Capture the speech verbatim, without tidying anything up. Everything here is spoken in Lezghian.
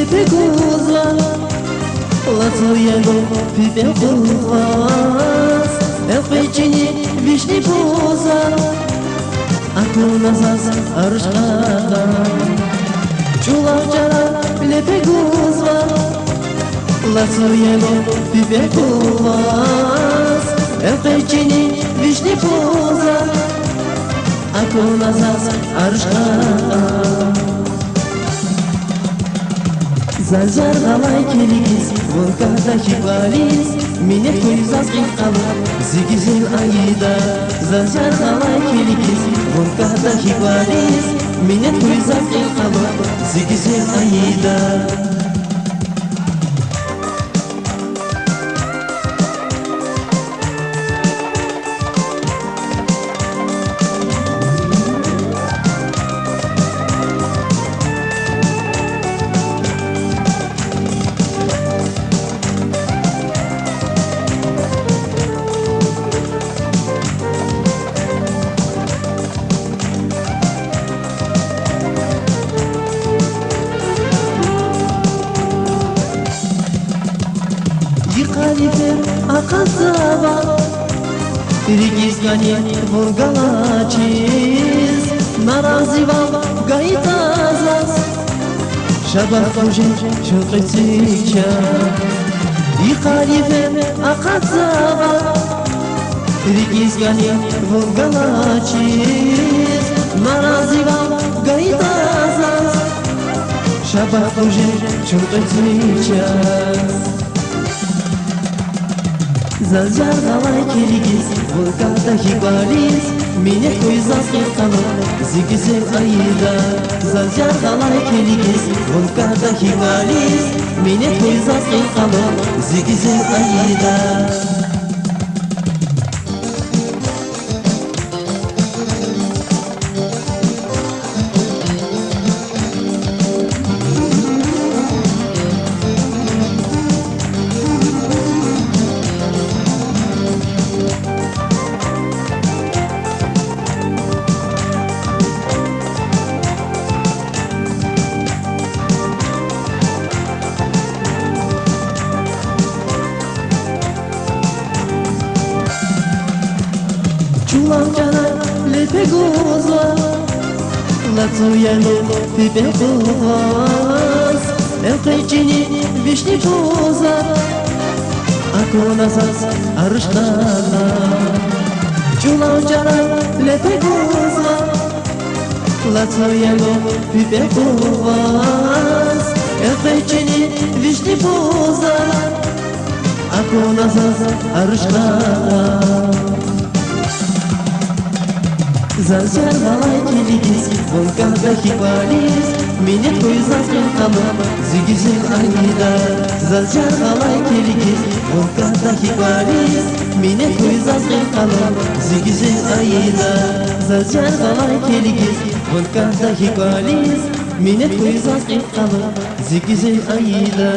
Лепе гузва, лацу ягъун пипӀе къугъваз, элкъвез чини вишни пуза, акуна заз арш кьакьан. Чулав чара лепе гузва, лацу ягъун пипӀе къугъваз, элкъвез чини вишни пуза, акуна заз арш кьакьан. Заз яргъалай килигиз, вун кӀанда гьикӀ кӀвализ, минет хьуй заз кьил къалур, зи гуьзел Аида. Заз яргъалай килигиз, вун кӀанда гьикӀ кӀвализ, минет хьуй заз кьил къалур, зи гуьзел Аида. Йикъар йифер акъатзава, рикӀиз кӀани вун галачиз, наразивал гайитӀа заз, шабах хъужен чун кьецик чаз. Йикъар йифер акъатзава, рикӀиз кӀани вун галачиз, наразивал гайитӀа заз, шабах хъужен чун кьецик чаз. Заз яргъалай килигиз, вун кӀанда гьикӀ кӀвализ, минет хьуй заз кьил къалур, зи гуьзел Аида. Заз яргъалай килигиз, вун кӀанда гьикӀ кӀвализ, минет хьуй заз кьил къалур, зи гуьзел Аида. Чулав чара лепе гузва, лацу ягъун пипӀе къугъваз, элкъвез чини вишни пуза, акуна заз арш кьакьан. Чулав чара лепе гузва, лацу ягъун пипӀе къугъваз, элкъвез чини вишни пуза, акуна заз арш кьакьан. Заз яргъалай килигиз, вун кӀанда гьикӀ кӀвализ, минет хьуй заз кьил къалур, зи гуьзел Аида. Заз яргъалай килигиз, вун кӀанда гьикӀ кӀвализ, минет хьуй заз кьил къалур, зи гуьзел Аида. Заз яргъалай килигиз, вун кӀанда гьикӀ кӀвализ, минет хьуй заз кьил къалур, зи гуьзел Аида.